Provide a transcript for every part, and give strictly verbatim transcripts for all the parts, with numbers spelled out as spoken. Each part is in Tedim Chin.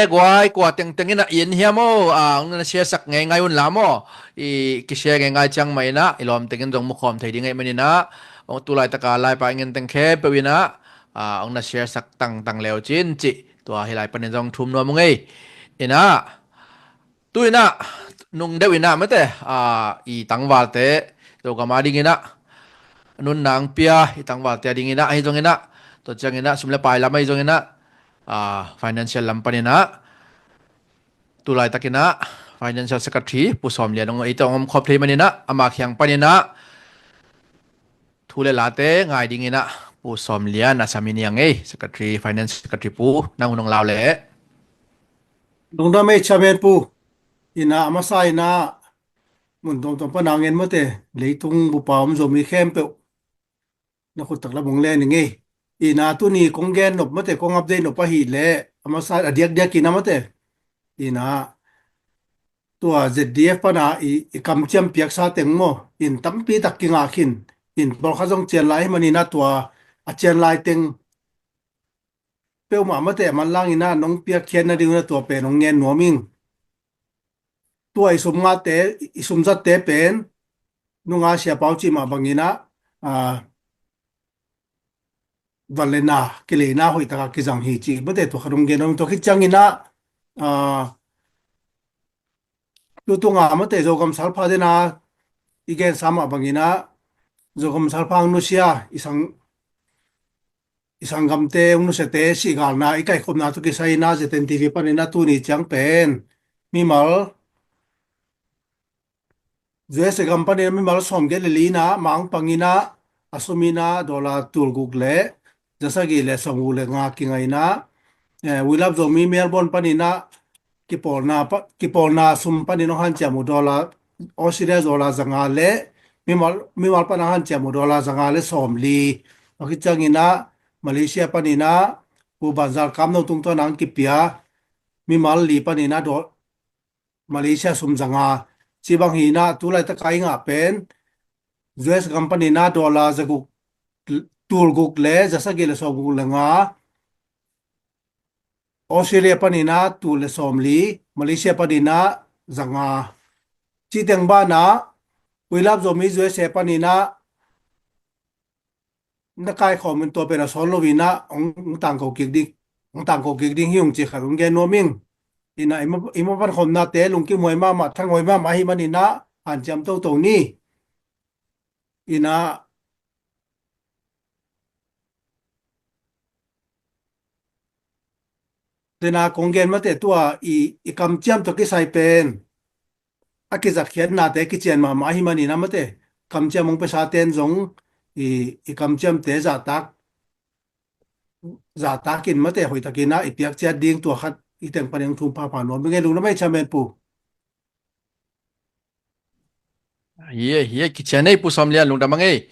guai, kua tengteng in ah i en hiam aw, a, hong na share sak ngeingai un la maw. I kishare ngeingai ciang mah in ah i lawm tengin zong mukhawm thei ding ahih manin ah, hong tu laitaka laipa i ngen teng khempeuh in ah, a, hong na share sak tangtang le uh cin cih tua hih lai panin zong thum nuam ung ei. In ah, tu in ah, nung deuh in ah mate, a, i tangvalte, Zogam a ding in ah, nunna hong pia i tangvalte a ding in ah, ahi zong in ah, tua ciang in ah, sum le pai lam ahi zong in ah, a, financial lam panin ah, tu laitak in ah, financial secretary, Pu Sawm Lian hong, eite hong om khop thei manin ah, ama kiang panin ah, thu le late ngai ding in ah, Pu Sawm Lian a sam i niang ei, secretary, finance secretary pu, nang hun hong lau le. Lungdam ei, chairman pu. In ah, a masa in ah, mun tuamtuam pan a ngen mate, leitung bupa om Zomi khempeuh, na khut tak lam hong len ing ei. In ah, tuni kong gen nop mate, kong update nop ahih leh, a masa a diakdiak in ah mate, in ah, tua Z D F pan a i, i kamciam piaksa teng maw, in tampi tak kingah khin. In pawlkhat zong cian lai ahih manin ah, tua a cian lai teng peuhmah mate, a manlang in ah nong piakkhiat nading un ah tua pen hong ngen nuam ing. Tua i sum ngate, i sum zatte pen, nunga Sia Pau cih mah bangin ah, a, van le na kileina hoih taka kizang hi cih mate, tua khat hong gen nuam ing. Tua khit ciang in ah, a, tu tunga mate, Zogam salpha den a i gensa mah bangin ah, Zogam salpha hong nusia, i sang, i sanggamte hong nusiate sihgalna, i kaikhopna tawh kisai in ah Z N T V panin ah tuni ciang pen mimal, U S A gam panin ah mimal sawmgiat le li in ah, mah hong pang in ah, a sum in ah dollar tulguk le zasagih le sawmguk le nga kingah in ah, eh, We Love Zomi Melbourne panin ah kipawlna pa, kipawlna sum panin hong hanciam uh dollar, Australia dollar zanga le, mimal, mimal pan hong hanciam uh dollar zanga le sawmli. Tua khit ciang in ah, Malaysia panin ah, Pu Banzal Kamno tungtawn ah hong kipia mimal li panin ah do-, Malaysia sum zanga. Ci bang hi in ah, tu laitaka i ngah pen, U S gam panin ah dollar zaguk, tulguk le zasagih le sawmguk le nga, Australia panin ah tul le sawmli, Malaysia panin ah zanga. Cih teng banah, We Love Zomi U S A panin ah na kaikhawm in tua pen a sawl lo in ah hong, hong tangko kik ding, hong tangko kik ding hi ung cih khat hong gen nuam ing. In ah, i ma, i ma pankhawmnate lungkim huai mahmah, thang huai mahmah ahih manin ah hanciam toto ni. In ah, dena kong gen mate, tua i, i kamciam tawh kisai pen a kizatkhiatnate kician mahmah ahih manin ah mate, kamciam hong piasate in zong i, i kamciamte zahtak, zahtak in mate, hoihtakin ah i piak ciat ding, tua khat i teng panin hong thum phapha nuam ing ei. Lungdam ei, chairman pu. Hi e, hi e, kician ei, Pu Sawm Lian, lungdam hang ei.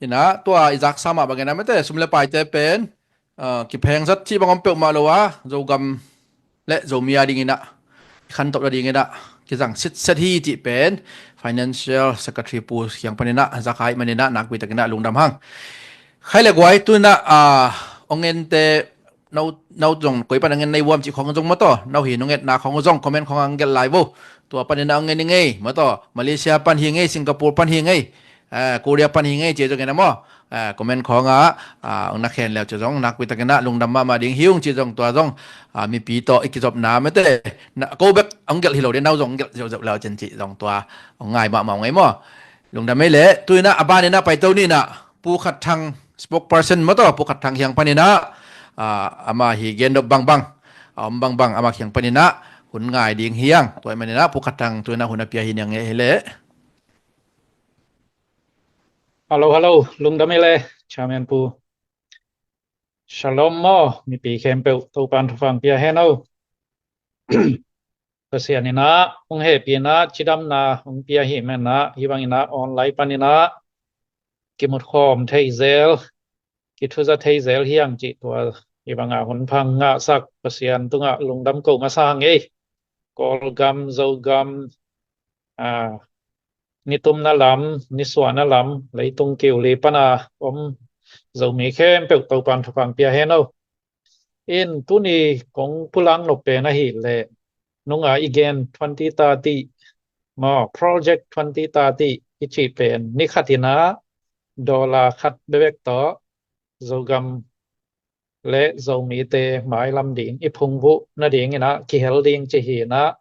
In ah, tua i zaksa mah bangin ah mate, sum le paite pen, ah, kipheng zat cih bang om peuhmah lo a, Zogam le Zomi a dingin ah, khantoh nadingin ah kizang sitset hi cih pen Financial Secretary Pu kiang panin ah zak ahih manin ah, nakpi takin ah lungdam hang. Khai le guai, tu in ah, ah, hong ente, no, no zong koi pan a ngen na hi uh hiam cih khawng zong maw taw, no hi nong etna khawng uh zong comment khawng ah hong gelh lai vo. Tua panin ah hong ngen ing ei maw taw, Malaysia pan hi ing ei, Singapore pan hi ing ei, eh, Korea pan hi ing ei cih zong in ah maw, eh, comment khawng ah, ah, hong na khen le uh cih zong nakpi takin ah lungdam mahmah ding hi ung cih zong, tua zong, ah, mipi tawh i kizopna mate, na, ko bek hong gelh hi lo ding, no zong hong gelh ziauziau le uh cin cih zong tua hong ngai mahmah ung ei maw. Lungdam ei leh, tu in ah a ban in ah paito ni in ah, Pu Khat Thang, spokesperson maw taw, Pu Khat Thang kiang panin ah, ah, ama hi gen dop bangbang, a om bangbang ama kiang panin ah hun ngai ding hi hang. Tua ahih manin ah Pu Khat Thang tu in ah hun a pia hi niang ei leh. Hello, hello. Lungdam ei leh, chairman pu. Shalom maw, mipi khempeuh, Topa'n thupha hong pia hen aw. Pasian in ah hong hehpihna, cidamna hong pia ahih manin ah, hih bangin ah online panin ah kimut khawm thei zel, kithuza thei zel hi hang cih, tua hih bangah hun pha hong ngahsak Pasian tungah lungdam ko masa hang ei. Kawlgam, Zogam, ah, nitumna lam, nisuahna lam, leitung kiu li pan a om Zomi khempeuh, Topa'n thupha hong pia hen aw. In tuni kong pulak nop pen ahih leh nunga i gen twenty thirty maw, Project twenty thirty i cih pen ni khat in ah dollar khat bekbek tawh Zogam le Zomite mailam ding i phungvuh nading in ah kihel ding ci hi in ah,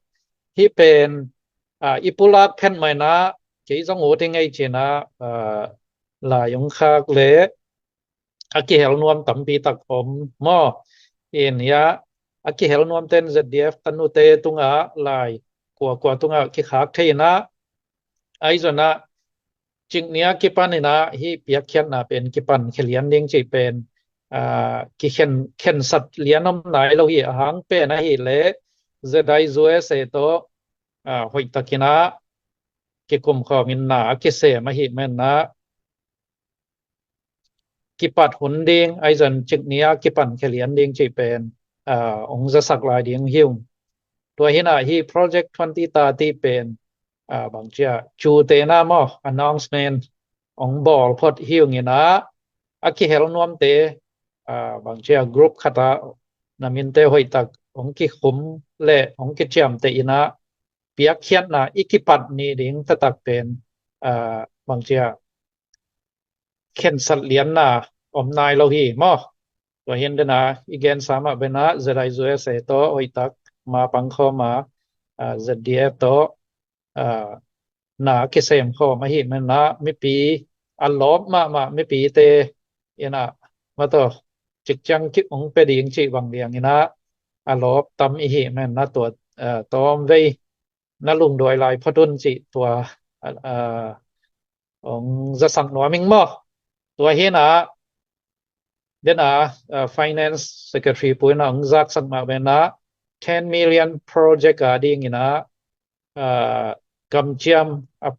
hih pen, ah, i pulak phet mah in ah kei zong ut hi ing ei ci in ah, ah, lai ong khak le a kihel nuam tampi tak om maw. In hiah a kihel nuam ten Z D F tanute tungah lai kuakua tungah kikhak thei in ah, ahi zongin ah cikni a kipan in ah hih piakkhiatna pen kipan khia lian ding cih pen, ah, kikhen, khensat lian om nai lo hi. A hang pen ahih leh Z I U S A tawh, ah, hoihtak in ah kikum khawm in na a kisem ahih man in ah kipat hun ding, ahi zongin cikni a kipan khia lian ding cih pen, ah, ong zasak lai ding hi ung. Tua hi in ah hih Project twenty thirty pen, ah, bang ci a, cute na maw, announcement ong bawl phot hi ung in ah, a kihel nuamte, ah, bang ci a, group khat ah na minte hoihtak ong kikhum le ong kiciamteh in ah piakkhiatna i kipat ni ding taktak pen, ah, bang ci a, khensat lianna om nai lo hi maw. Tua hi in den a i gensa mah bek in ah Z I U S A tawh hoihtak ma pang khawm a, ah, Z D F tawh, ah, na kisem khawm ahih man in ah mipi a lawp mahmah mipite in ah mah tawh cik ciang kip ong pia ding cih bang liang in ah a lawp tam i hih man in ah tua, ah, tawmvei na lungduai lai phot un cih tua, ah, ah, ong zasak nuam ing maw. Tua hi in ah den a, ah, Finance Secretary pu in ah ong zaksak mah bek in ah ten million project a ding in ah, ah, kamciam a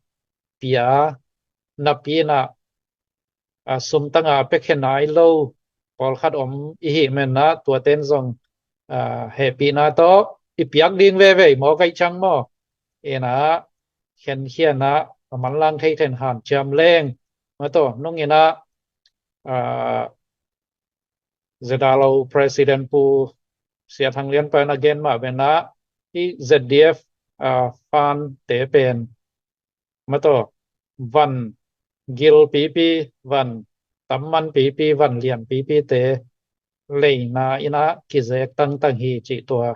pia napi in ah, ah, sum tang a pia khia nai lo pawlkhat om i hih man in ah tuate in zong, ah, hehpihna tawh i piak ding veve maw, kai ciang maw. In ah khenkhia in ah a manlang thei thei in hanciam leng mah tawh nung in ah, ah, ZRO President Pu Sia Thang Lian pa in a gen mah bek in ah hih Z D F, ah, fund te pen mah tawh van gil pipi, van tamman pipi, van lian pipite leina in ah kizek tangtang hi cih tua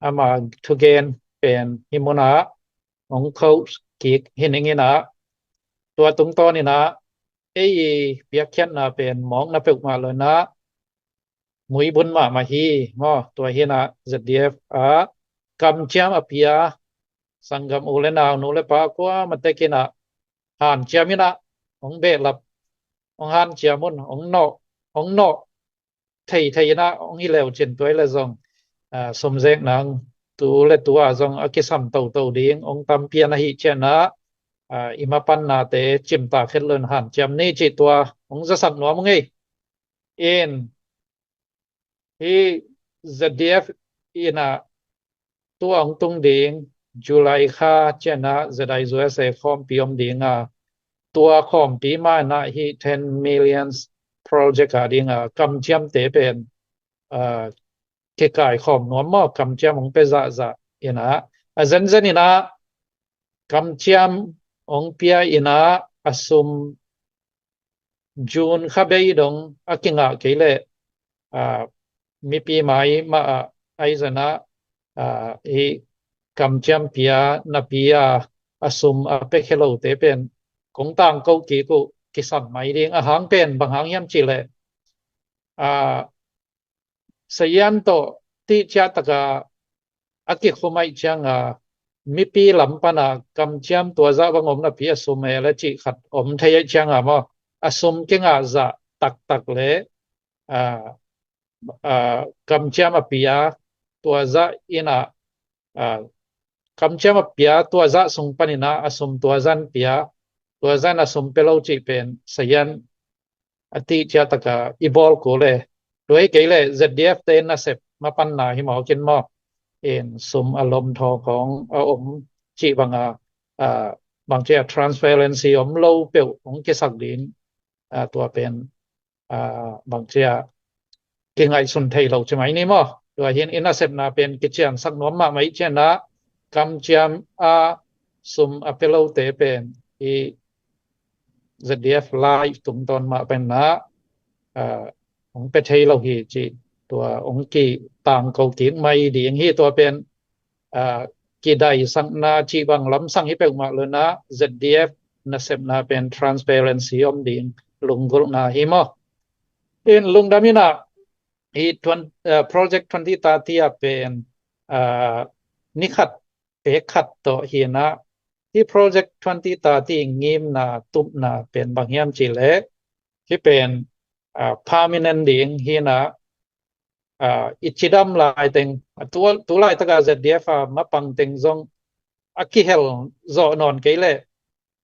ama thugen pen hih mun ah ong kho kik hi ning in ah, tua tungtawn in ah ei i piakkhiatna pen mawkna peuhmah lo in ah muibun mahmah hi maw. Tua hi in ah Z D F ah kamciam a pia sanggam u le nau, nu le pa kuamah tek in ah hanciam in ah ong behlap, ong hanciam un, ong nawh, ong nawh thei thei in ah ong hi leu cin tua hi leh zong, ah, sum zek nang tu le tu ah zong a kisam toto ding ong tam pian ahih ciang in ah, ah, i mapanna te cimtak het lo in hanciam ni cih tua ong zasak nuam ung ei. In hih Z D F in ah tua ong tung ding July kha ciang in ah Z I U S A khawmpi om ding a, tua khawmpi mah in ah hih ten millions project a ding a kamciamte pen, ah, kikai khawm nuam maw, kamciam ong pia zahzah in ah, a zenzen in ah kamciam ong pia in ah a sum June kha bei dong a kingah kei leh, ah, mipi mai mah ah ahi zongin ah, ah, i kamciam pia napi a, a sum a pia khia lote pen kong tangko kik uh kisam mai ding. A hang pen bang hang hiam cih leh, ah, sayan tawh tih ciah tak a a kikhum ahih ciang a mipi lam pan a kamciam tua zah bang om napi a sum e le cih khat om thei ahih ciang a maw, a sum kingah zah taktak le, ah, ah, kamciam a pia tua zah in ah, ah, kamciam a pia tua zah sung pan in ah a sum tua zah in pia, tua zah in a sum pia lo cih pen sayan a tih ciah tak a i bawl kul e. Tua hi kei leh Z D F te in nasep mapanna hi mawk in maw, in sum a lom thaw khawng a om cih bang a, ah, bang ci a, transparency om lo peuh ong kisak ding, ah, tua pen, ah, bang ci a, kingaihsun thei lo ci mai ni maw. Tua hi-in i nasepna pen kiciansak nuam mahmah i cianah kamciam a sum a pia lote pen i Z D F live tungtawn mah pen ah, ah, hong pia thei lo hi ci. Tua hong kitangko kik mai ding hi. Tua pen ah, kidaisakna cih bang lamsang hi peuhmah lo-in ah Z D F nasepna pen transparency om ding lunggulhna hi maw. In lungdam in ah hi twen-, ah, Project twenty thirty ah pen, ah, ni khat pek khat tawh hi-in ah hi Project twenty thirty ngimna tupna pen bang hiam cih leh hi pen, ah, permanent ding hi-in ah, ah, i cidam lai teng, ah, tu, tu laitak a Z D F a mapang teng zong a kihel zawh nawn kei leh,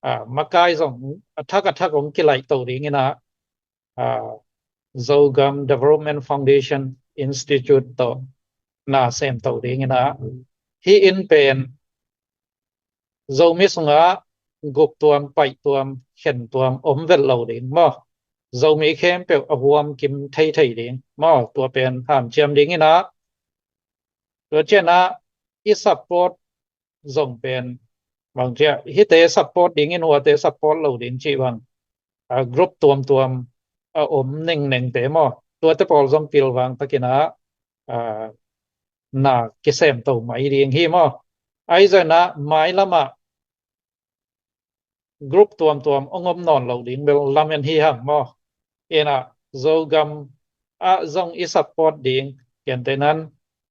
ah, makai zong a thak a thak hong kilaih to ding in ah, ah, Zogam Development Foundation Institute tawh na sem to ding in ah hi inn pen Zomi sungah guk tuam, paih tuam, khen tuam om vet lo ding maw. Zomi khempeuh a huam kim thei thei ding maw. Tua pen hanciam ding in ah, tua cianah i support zong pen bang ciah hite support ding in huate support lo ding cih bang, ah, group tuamtuam a om nengnengte maw. Tuate pawl zong pilvang takin ah, ah, na kisem to mai ding hi maw. Ahi zongin ah mailam ah group tuamtuam hong om nawn lo ding bel lamen hi hang maw. In ah Zogam ah zong i support ding, gentehna in,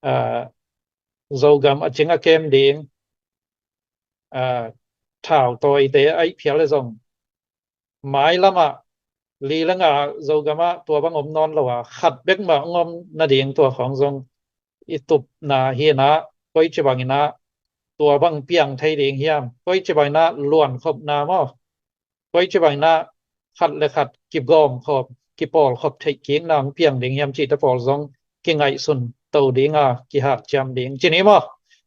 ah, Zogam a cing a kem ding, ah, thautawite a i phial leh zong mailam ah li le nga Zogam ah tua bang om nawn lo a khat bek mah hong om nading tua khawng zong i tupna hi-in ah, koici bangin ah tua bang piang thei ding hiam, koici bangin ah luankhopna maw, koici bangin ah khat le khat kigawmkhop, kipawlkhop theih kikna hong piang ding hiam cihte pawl zong kingaihsun to ding a, kihanciam ding ci ni maw.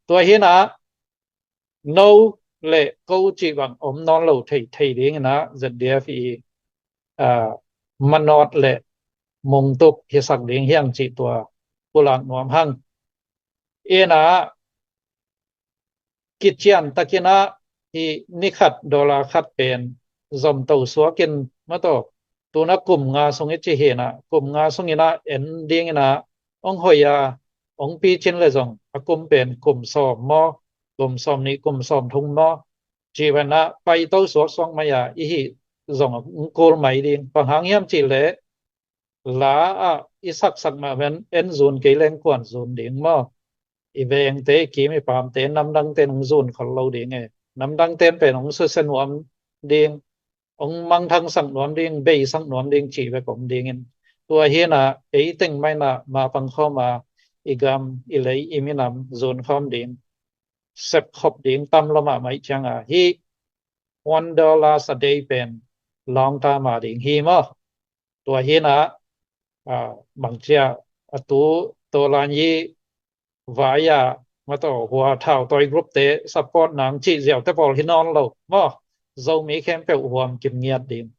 Tua hi-in ah no le ko cih bang om nawn lo thei thei ding in ah Z D F i, ah, manawt le mungtup hisak ding hi hang cih tua pulak nuam hang. In ah kician takin ah hi ni khat dollar khat pen zom to suakin maw, tua tu-in ah kum nga sung i ci hi-in ah, kum nga sungin ah en ding in ah hong hoih a, hong picin leh zong a kum pen kum sawm maw, kum sawm nih, kum sawm thum maw, cih bangin ah pai to suaksuak mai a i hih zong hong kul mai ding. Bang hang hiam cih leh la ah i saksak mah pen en zun kei leng kuan zun ding maw. I vengte, i kim i pamte, namdangte in hong zun khol lo ding e. Namdangte in pen hong susia nuam ding, hong mangthangsak nuam ding, beisak nuam ding cih bek om ding in, tua hi-in ah ei teng mah in ah mapang khawm a, i gam, i lei, i minam zun khawm ding, sepkhop ding tam lo mahmah i ciang a, hi one dollars a day pen long term a ding hi maw. Tua hi-in ah, ah, bang ciah a tu, tua lan i vai a maw, tua hua thautawi group te support nang cih ziaute pawl hi nawn lo maw. Zomi khempeuh huam kim ngiat ding,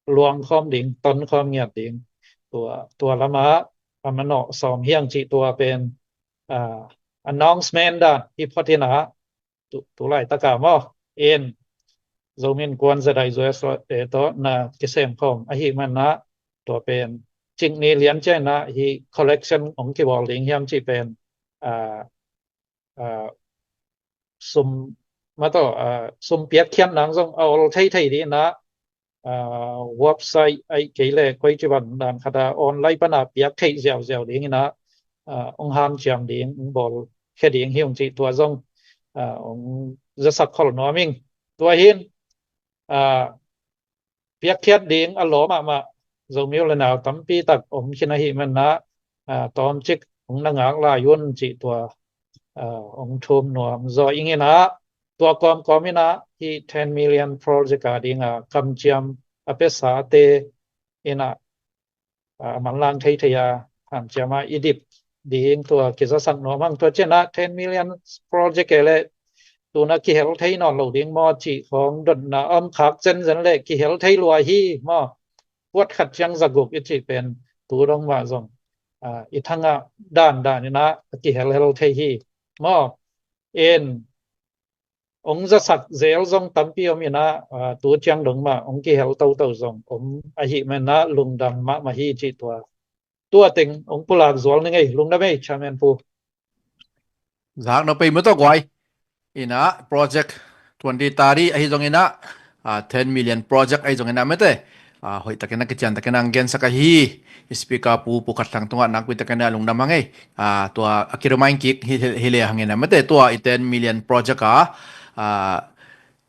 luang khawm ding, ton khawm ngiat ding. Tua, tua lam ah a manawh sawm hi hang cih tua pen, ah, announcement dan hi phot in ah, tu, tu laitak a maw, in Zomi Innkuan Z I U S te tawh na kisem khawm ahih manin ah, tua pen cik ni lian ciang in ah hi collection hong kibawl ding hiam cih pen, ah, ah, sum maw, ah, sum piakkhiat nang zong a ol thei thei ding in ah, ah, website ahih kei leh koici bang dan khat a online pan a piak theih ziauziau ding in ah, ah, hong hanciam ding, hong bawlkhia ding hi ung cih tua zong, ah, hong zasak khol nuam ing. Tua hi-in, ah, piakkhiat ding a lawm mahmah Zomi u le nau tampi tak om khin ahih manin ah, ah, tawmcik hong na ngak lai un cih tua, ah, hong thum nuam zaw ing in ah, tua kawmkawm in ah hi ten million project a ding a kamciam a piasate in ah, ah, manlang thei thei a hanciam a i dip ding tua kizasak nuam hang. Tua ciang ah ten million project e leh tu-in ah kihel thei nawn lo ding maw cih khawng dotna om khak zenzen leh kihel thei lua hi maw. Kuat khat ciang za guk i cih pen tu dong mah zong ah, i thangah dan dan inah a kihelhel thei hi. Maw, en ong zasak zel zong tampi om inah, ah, tu ciang dong mah ong kihel toto zong om ahih manah lungdam mahmah hi cih tua. Tua teng ong pulak zual ni ngei, lungdam ei, Chairman Pu. Zak no pei maw tawh guai. Inah project twenty thirty ahi zong inah, ah, ten million project ahi zong inah mete, ah, hoih takin a kician takin a ang gensak ahi. Speaker Pu, Pu Khat Thang tungah nakpi takin a lungdam hang ei. Ah, tua a ki-remind kik hi, hi, hi le hang inah mete, tua i ten million project a, ah,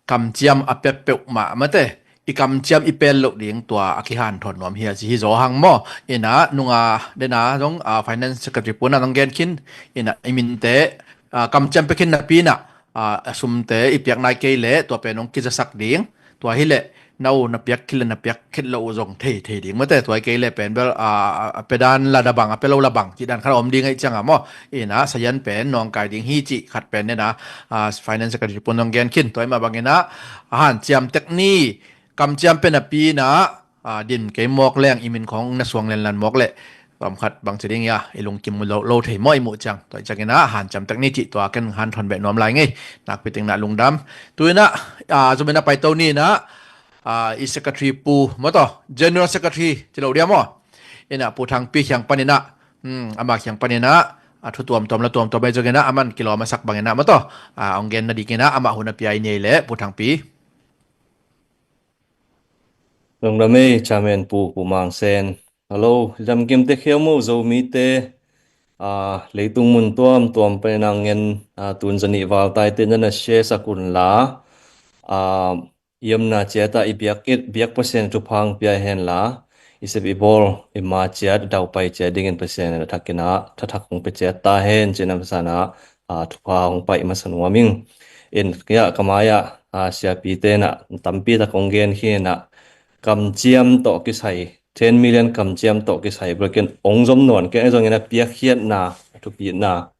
kamciam a pia peuhmah mate, i kamciam i pel loh ding tua a kihanthawn nuam hi a ci hi zaw hang maw. Inah nunga dena zong, ah, Finance Secretary Pu na zong gen khin, inah i minte, ah, kamciam pia khin napi inah, ah, a sumte i piak nai kei leh tua pen ong kizasak ding. Tua hi leh na u na piak khit le na piak khit loh uh zong thei thei ding mate, tua hi kei leh pen bel, ah, a, a pia dan la dabang, a pia lo labang cih dan khat a om ding ahi ciangah maw. Inah sayan pen nawngkai ding hi cih khat pen nena, ah, Finance Secretary Pu in zong gen khin. Tua i mah bang inah a hanciam tek ni, kamciam pia napi inah, ah, din kei mawk leng i min khong na suang lenlan mawk leh tua khat bang ci ding ia, i lungkim lo, lo thei maw i muh ciang. Tua i ciang inah hanciam tek ni cih tua ken hanthawn beh nuam lai ngei. Nakpi teng inah lungdam. Tu inah, ah, zum inah paito ni inah, ah, i Secretary Pu maw tawh, General Secretary ci lo dia maw. Inah Pu Thangpi kiang pan inah, hmm, ama kiang pan inah, ah, thu tuamtuam la tuamtuam ahi zong inah aman kilawm a sak bang inah maw tawh, ah, ong gen nading inah amah hun a pia i nei leh Pu Thangpi. Lungdam ei, Chairman Pu, Pu Mang Sen. Hello, dam kim tek hiam maw Zomite, ah, leitung mun tuamtuam pan inah ngen, ah, tun zanih val taite na na share sak un la, ah, i omna ciat ah i biak it, biak Pasian thupha ong pia hen la, i sep i bawl i ma ciat daupai ciat dingin Pasian in a thak inah thathak ong pia ciat ta hen ci-in a masa inah, ah, thupha ong pai masa nuam ing. In, ia, ka mai ah, ah, siapite inah tampi tak ong gen khin inah, kamciam tawh kisai, ten million kamciam tawh kisai bel ken ong zom nawn kei, ahi zong inah piakkhiatna, a thupitna,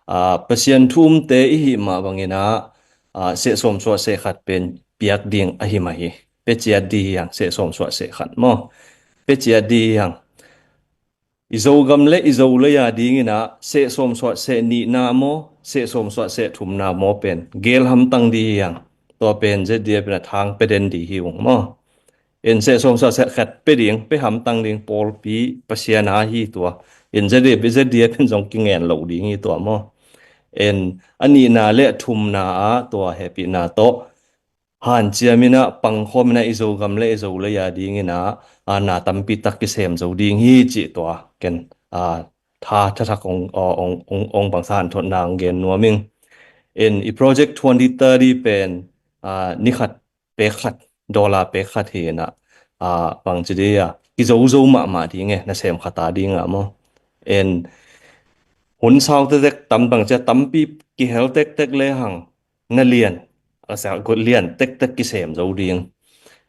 ah, Pasian thu umte i hih mah bang inah, ah, seh sawm suah seh khat pen piak ding ahi mah hi. Pia ciat di hi hang, seh sawm suah seh khat maw. Pia ciat di hi hang. I Zogam le i Zolei a ding inah seh sawm suah seh nihna maw, seh sawm suah seh thumna maw pen geel hamtang di hi hang. Tua pen Z D F in a thang pia den di hi ung maw. In seh sawm suah seh khat pia ding, pia hamtang ding pawlpi Pasian a hi tua. In Z D F, Z D F in zong kingen lo ding hi tua maw. In a nihna le a thumna ah tua hehpihna tawh hanciam inah pangkhawm inah i Zogam le i Zolei a ding inah, ah, na tampi tak kisem zo ding hi cih tua ken, ah, tha, thathak ong, ong, ong, ong bangsa hanthawnna ong gen nuam ing. In i project twenty thirty pen, ah, ni khat pek khat, dollar pek khat hi inah, ah, bang ci di a, kizozo mahmah ding e, nasem khat a ding ah maw. In hun sau tektek tam bang ci a tampi kihel tektek le hang, na lian, a sak got lian tektek kisem zo ding.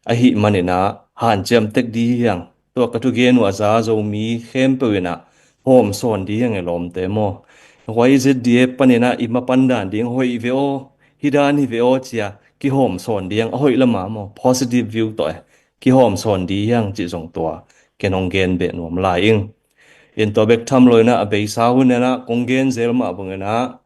Ahih man inah hanciam tek di hi hang. Tua ka thugen uh a za Zomi khempeuh inah hawm sawn di hi hang e lawmte maw. Huai Z D F pan inah i mapan dan ding hoih ve aw, hi dan hi ve aw ci a kihawm sawn di hi hang, a hoih lam ah maw, positive view tawh e, kihawm sawn di hi hang cih zong tua ken ong gen beh nuam lai ing. In tua bek tham lo inah a beisa hun inah kong gen zel mah bang inah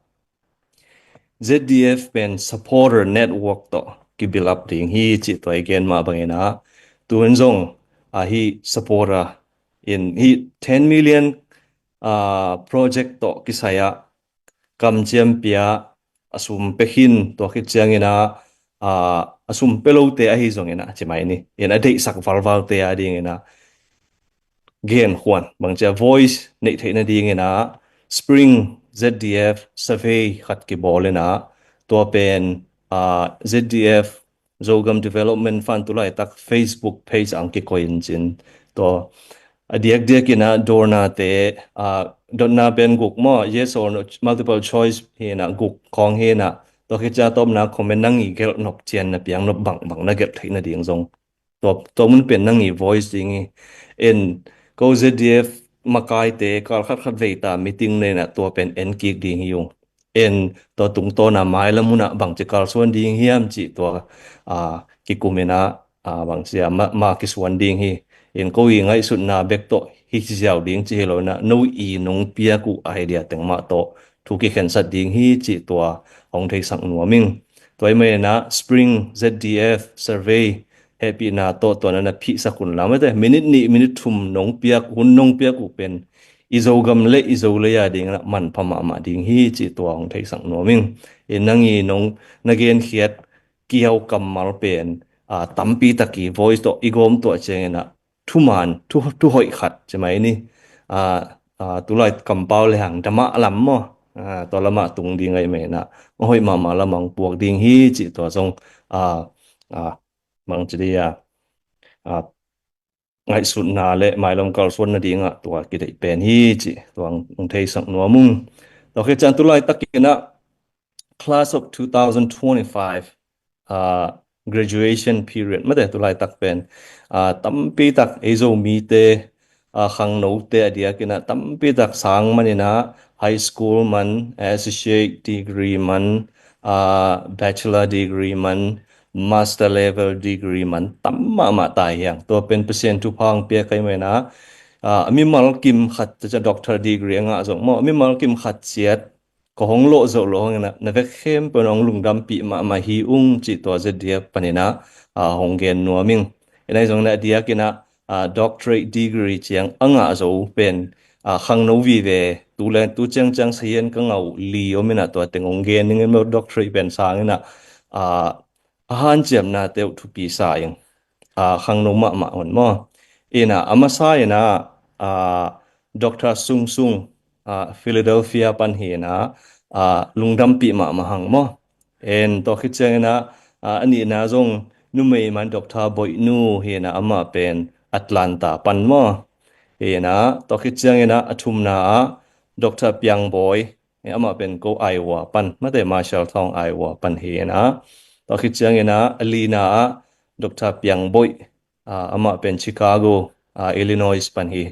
Z D F pen supporter network tawh ki build up ding hi cih tua i gen mah bang inah, tun zong ahi supporter in hi ten million, ah, project tawh kisai ah kamciam pia, a sum pia khin, tua khit ciang inah, ah, a sum pia lote ahi zong inah ci mai ni. In a deihsak valvalte a ding inah genkhuan, bang ci a voice neih theih nading inah Spring Z D F survey khat kibawl inah, tua pen, ah, Z D F Zogam Development Fund tulaitak Facebook page ah ong kikoih in cin. Tua a diakdiak inah dotnate, ah, dotna pen guk maw, yes or no, multiple choice hi inah guk khawng hi inah, tua khit ciang a tawpna comment nang i gelh nop ciang na piang nop bangbang na gelh theih nading zong tua, tua mun pen nang i voice ding hi. En, ko Z D F makaite kal khat khat vei ta meeting nei inah tua pen en kik ding hi ung. En, tua tungtawn a mailam hun ah bangci kalsuan ding hiam cih tua, ah, kikum inah, ah, bangci a ma, ma kisuan ding hi. In ko i ngaihsutna bek tawh hi ziau ding ci hi lo inah, no i nong piak uh idea teng mah tawh thu kikhensat ding hi cih tua hong theisak nuam ing. Tua i maninah Spring Z D F survey hehpihna tawh tua na na phihsak un la mate, minit nih minit thum nong piak, hun nong piak uh pen i Zogam le i Zolei a ding inah manpha mahmah ding hi cih tua hong theisak nuam ing. In nang i nong na genkhiat kiau kammal pen, a, tampi tak i voice tawh i gawm tuah cianginah thuman, thu, thu hoih khat ci mai ni. A, a, tulai kampau le hang damah lam maw? A, tua lamah tung ding ahi maninah a hoih mahmah lamah hong puak ding hi cih tua zong, a, a, bang ci dia, a, ngaihsutna le mailam kalsuan nadingah tua kideih pen hi cih tua hong theisak nuam ung. Tua khit ciang tulai takinah class of two thousand twenty-five, ah, graduation period mate, tulai tak pen, ah, tampi tak ei Zomite, ah, khangnote a diakinah tampi tak sang maninah high school man, associate degree man, ah, bachelor degree man, master level degree man tam mahmah tai hiang. Tua pen Pasian thupha hong piak ahi maninah, ah, mimal kim khat, doctor degree a ngah zong maw, mimal kim khat ciat ka hong lawh zoh loh hanginah na vek khempeuh in hong lungdampih mahmah hi ung cih tua Z D F paninah, ah, hong gen nuam ing. Inah zong na diakinah, ah, doctorate degree ciang a ngah zo pen, ah, khangno vive, tu le tu ciangciang sahian ka ngah uh li om inah tua teng hong gen ning in maw, doctorate pen sanginah, ah, a hanciamnate uh thupi sa ing. Ah, khangno mahmah un maw? Inah a masa inah, ah, doctor Sung Sung, ah, Philadelphia pan hi inah, ah, lungdampih mahmah hang maw? En tua khit cianginah, ah, a nihna zong numei man doctor Boih Nu hi inah amah pen Atlanta pan maw? Hi inah tua khit cianginah a thumna ah doctor Piang Bawi, amah pen ko Iowa pan mate, Marshalltown Iowa pan hi inah. Tua khit cianginah a lina ah doctor Piang Boih, ah, amah pen Chicago, ah, Illinois pan hi.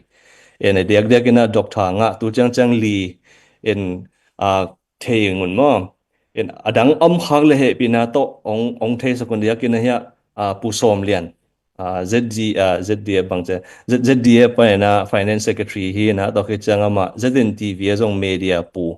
En a diakdiakinah doctor ngah tu ciangciang li en, ah, thei ngun maw? En a dang om khak le hehpihna tawh hong, hong theisak un diakinah hiah, ah, Pu Sawm Lian, ah, Z G, ah, Z D F bang ciah, Z-, Z D F paninah finance secretary hi inah tua khit ciang amah Z N T V a zong media pu.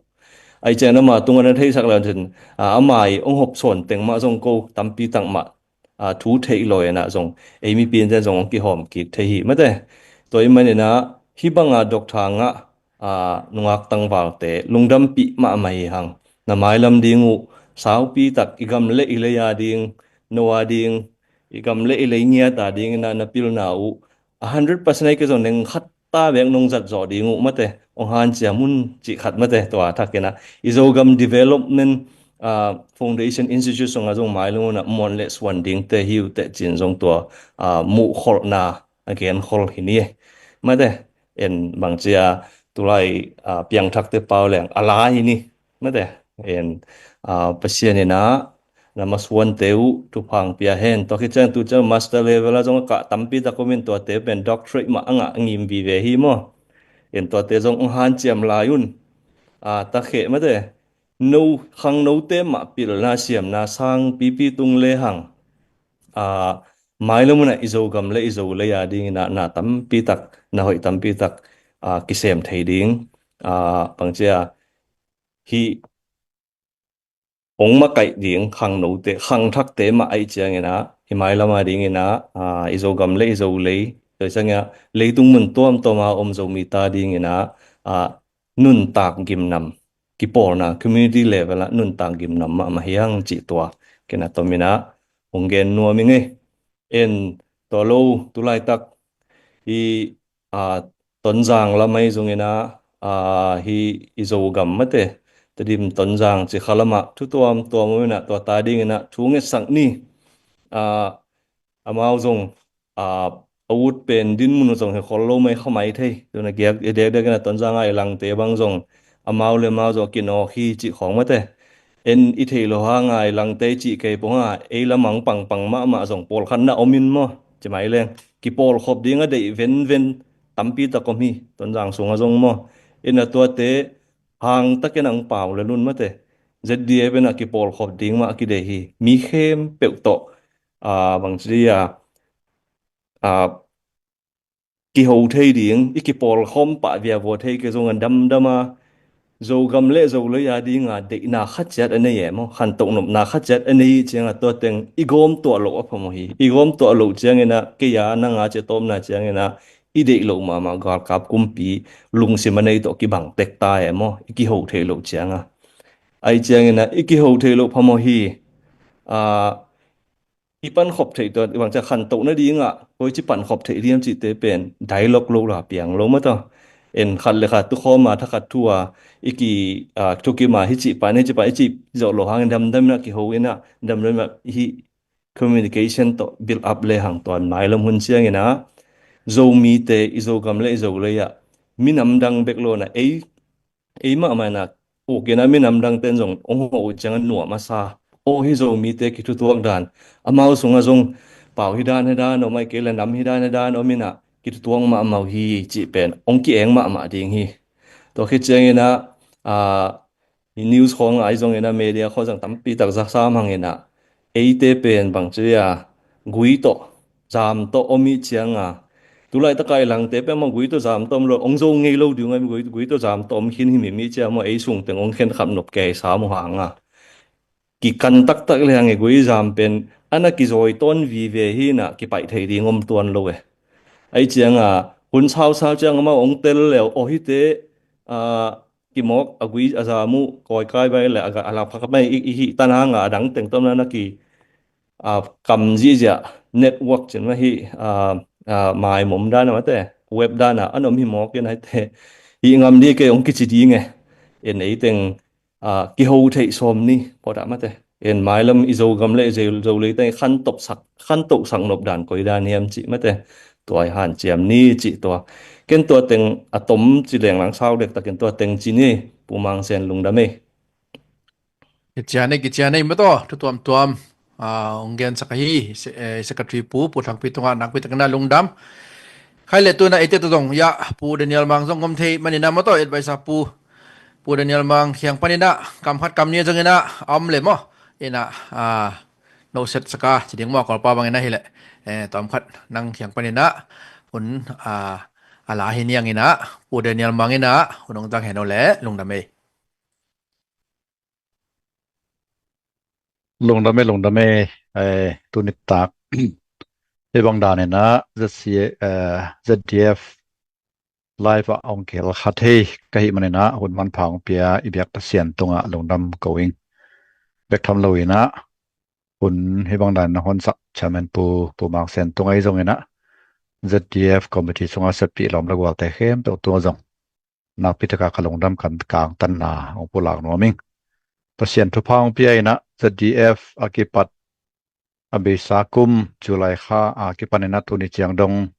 Ahi ciang amah tungah na theisak le cin, ah, amah i hong hop sawn teng mah zong ko tampi tak mah, ah, thu theih lo inah zong ei mipi in zong hong kihawm kik thei hi mate. Tua i maninah hih banga doctor ngah, ah, nungak tangvalte lungdampih mahmah hi hang. Na mailam ding uh saupi tak i gam le i lei a ding, no a ding, i gam le i lei ngiat a dinginah na pilna uh a hundred percent ahi kei zong neng khat ta bek nong zat zawh ding uh mate, hong hanciam un cih khat mate, tua thakinah i Zogam Development, ah, Foundation Institute sungah zong mailam unah muan le suan dingte hi uh teh cin zong tua, ah, muhkholhna a genkhol hi ni. Mate, en bang cia tulai, ah, piangthakte pau leng a la hi ni. Mate, en, ah, Pasian inah na masuante uh thupha hong pia hen. Tua khit ciang tu ciang master level ah zong a kah tampi tak om in tuate pen doctorate mah a ngah ngim vive hi maw? En tuate zong hong hanciam lai un. Ah, takheh mate, no khangnote mah pilna siamna sang pipi tung le hang, ah, mailam unah i Zogam le i Zolei a dinginah na tampi tak, na hoih tampi tak, ah, kisem thei ding. Ah, bang cia hih hong makaih ding khangnote, khangthakte mah ahi cianginah hih mailam a dinginah, ah, i Zogam le i Zolei, tua ciangin leitung mun tuamtuam a om Zomite a dinginah, ah, nuntak gimnam, kipawlna, community level ah nuntak gimnam mahmah hi hang cih tua kei na tominah hong gen nuam ing ei. En tua lo tulaitak i, ah, Tonzang lam ahi zonginah, ah, hih i Zogam mate, Tedim Tonzang ci kha lamah thu tuamtuam om inah tuate a dinginah thu ngetsak ni. Ah, amau zong, ah, a ut pen dinmun uh zong hi khol lo mai kha mai thei. Tuna giak i dekdek inah Tonzang a i Langte bang zong amau le amau zong a kinawk hi cih khawng mate. En i theih loh hanga i Langte cih kei pongah ei lamang pangpang mahmah zong pawlkhatna om in maw? Ci mai leng kipawlkhop ding a deih venven tampi tak om hi Tonzang sungah zong maw? En a tuate hang takin ang pau le nun mate. Z D F en a kipawlkhop ding mah a kideih hi. Mi khempeuh tawh, ah, bang ci dia, ah, kiho thei ding, i kipawlkhawm pah viavua thei kei zong a damdam a, Zogam le Zolei a dinga deihna khat ciat a nei e maw, khantoh nopna khat ciat a nei cianga tua teng i gawm tuah loh a phamawh hi. I gawm tuah loh ciangina kei a nanga cia tawpna ciangina i deih loh mahmah galkap kumpi lungsim a nei tawh kibang tek ta e maw, i kiho theih loh cianga. Ai ciangina i kiho theih loh phamawh hi. A, i pankhop theih tua i bangcia khantoh nadinga koi ci pankhop theih diam cihte pen dialogue lo la piang lo mata. En khat le khat tukhawma thakhat thu a i ki, a, thukima hi cih pan hi cih pan i cih zawh lo hangin damdamina kiho ina damdamina hi communication tawh build up le hang tuan mailam hun ciangina Zomite i Zogam le i Zolei ah minam dang bek lona ei ei mahmah ina uk ina minam dang ten zong ong ho uh cianga nuam a sa. Aw hi Zomite kithutuak dan amau sunga zong pau hi dan hi dan om ai kei le nam hi dan hi dan om ina kithutuak mahmah hi cih pen ong kieng mahmah ding hi. Tua khit ciangina, a, i news khawng ai zong ina media khaw zang tampi tak za sam hang ina eite pen bang cia gui tawh zam tawh om i cianga. Tulai taka i langte pen ma gui tawh zam tawh om lo ong zo ngei lo ding a gui, gui tawh zam tawh om khin hi mi mi cia ma ei sung teng ong khen khap nop kei sa mu hanga. Kikan taktak le hang i gui zam pen ana kizawi tawn vive hi na kipaih thei ding om tuan lo e. Ai cianga hun sau sau cianga ma ong tel leu aw hite, a, kimawk a gui a za mu kawi kai bai le a ga a lak phak mai i, i hi tan hanga a dang teng tawmna na ki, a, kam zihziah network cin ma hi, a, a, mai mom dana mate web dana an om hi mawk in aite hi ngam di kei ong kici ding e. En ei teng, a, kiho theih sawm ni pawtah mate. En mailam i Zogam le i Zo, Zolei teng khantoh sak, khantoh sak nop dan koi dan hiam cih mate. Tua i hanciam ni cih tua. Ken tua teng a tom ci leng lang sau dek takin tua teng ci ni Pu Mang Sen lungdam ei. Kician ei, kician ei mataw, thu tuamtuam. A, ong gen sak ahi, se, eh, secretary pu, Pu Thangpi tunga nakpi takina lungdam. Khai le tuna eite tu zong, ya, Pu Daniel Mang zong om thei, manina mataw, advice a pu. Pu Daniel Mang, khiang panina, kam khat kam ni zong ina, om le maw, ina, a, no set saka, ci ding maw, kolpa bang ina hi le. Eh, tom khat, nang khiang panina, hun, a, a la hi niang ina, Pu Daniel Mang ina, hun ong zang heno le, lungdam ei. Lungdam e, lungdam e, eh, tuni tak. Hibang dan ina, Z C, eh, Z D F live ah ong kihel kha thei ka hih manina, hun manpha ong pia i biak Pasian tunga lungdam ko ing. Bek tham lo ina, hun hibang dan ina hon sak chairman pu, Pu Mang Sen tunga i zong ina, Z D F committee sunga seppi lawm le gualte khempeuh tunga zong nakpi taka ka lungdam kan kangtanna ong pulak nuam ing. Pasian thupha ong pia ina Z D F a kipat a beisa kum July kha a kipan ina tuni ciang dong,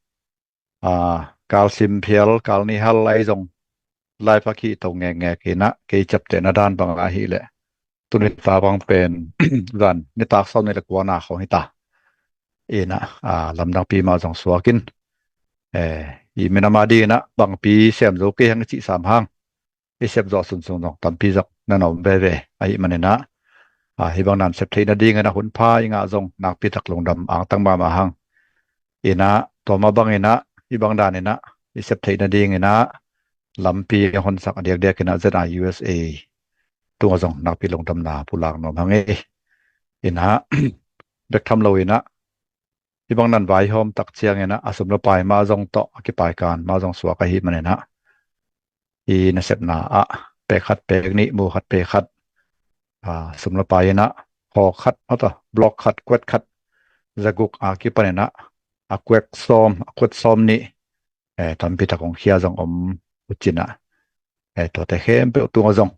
a, kal sim phial, kal ni hal ai zong live a kihto ngekngek ina kei ciaptehna dan bang ahi le tuni ta bang pen zan nitak sawm ni le kuana khong hita. Ina, a, lamdang pi mah zong suakin, eh, i minam a ding ina bangpi sem zo kei hang i cih sam hang i sep zawh sunsun zong tampi zak na na om veve ahi manina, a, hibang nan sep theihna ding ina hun pha i ngah zong nakpi tak lungdam angtang mahmah hang. Ina, tua mah bang ina, hibang dan ina i sep theihna ding ina lampi a honsak a diakdiak ina Z I U S A tunga zong nakpi lungdamna pulak nuam hang ei. Ina, bek tham lo ina, hibang nan vaihawm tak ciang ina a sum le pai mah zong tawh a kipaikan mah zong suak ahi manina, i nasepna ah pek khat pek nih, mu khat pek khat, a, sum le pai ina hawk khat, mata, block khat, kuat khat, zaguk a kipan ina a kuek sawm, a kuat sawm nih, eh, tampi tak ong khia zong om uh cina. Eh, tuate khempeuh tunga zong